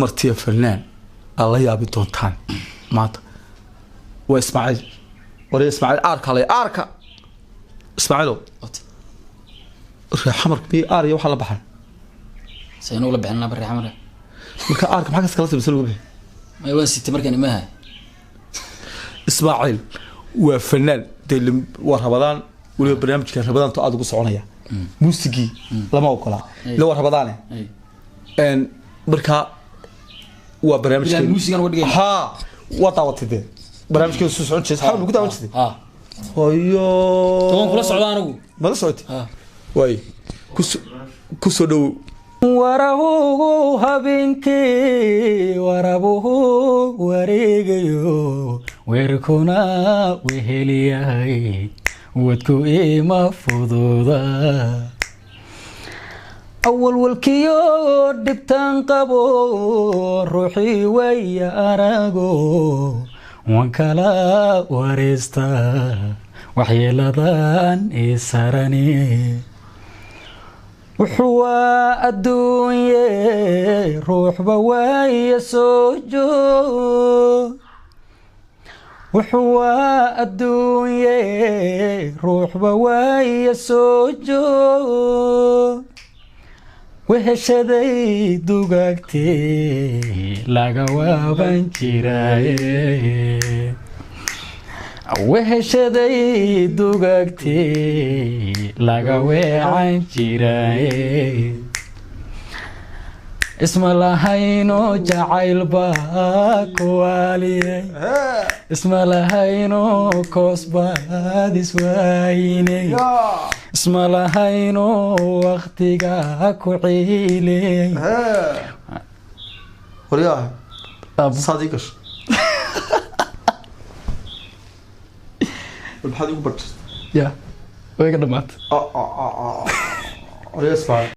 Martiya fanaan aad la yaabi doontaan maanta waa Ismaaciil. War Ismaaciil aarka le aarka Ismaaciilow, Xamarka miy aar iyo waxaa la baxan? Saynu ula bixin bari Xamar. Marka aarka maxaa kas kala timisa lagu bixi? May, waan sitay markaan imahay. Ismaaciil waa fanaan dee, waa Rabadaan weliba, barnaamijka Rabadaanto aada ugu soconaya. Muusigii lama ogola ila waa Rabadaane. Marka waa barnaamijka Bilaa muusigan uga dhigayna. Ha, waa daawatay dee barnaamijkeedu soo socon jiray, xamal ku daawan jirtay. Ha. Hoyo. Toban kula socda anigu. Mala socotay? Ha. Waay, ku soo dhowow. Warabuhu habeenkii warabuhu wareegayo, weerkuna weheliyahay, wadku ima fududa, awalwalkiyo dhibtaan qabo, ruuxii waya arago, waan kala wareystaa waxyeeladan isarani. Wuxuu waa adduunye, ruuxba waaya soo joog. Wuxuu waa adduunye, ruuxba waaya soo joog. Weheshaday dugaagtee laga waaban jiraaye, weheshaday dugaagtee laga weecan jiraaye. Isma lahayno jacayl baa kuwaaliyey, isma lahayno koosbaad iswaayiney, isma lahayno waktiga ku ciiley. Waryaha, saad ii gasho, bal maxaad igu barjirtay? Ya, way ka dhamaatay. Waryaa Ismaaciil.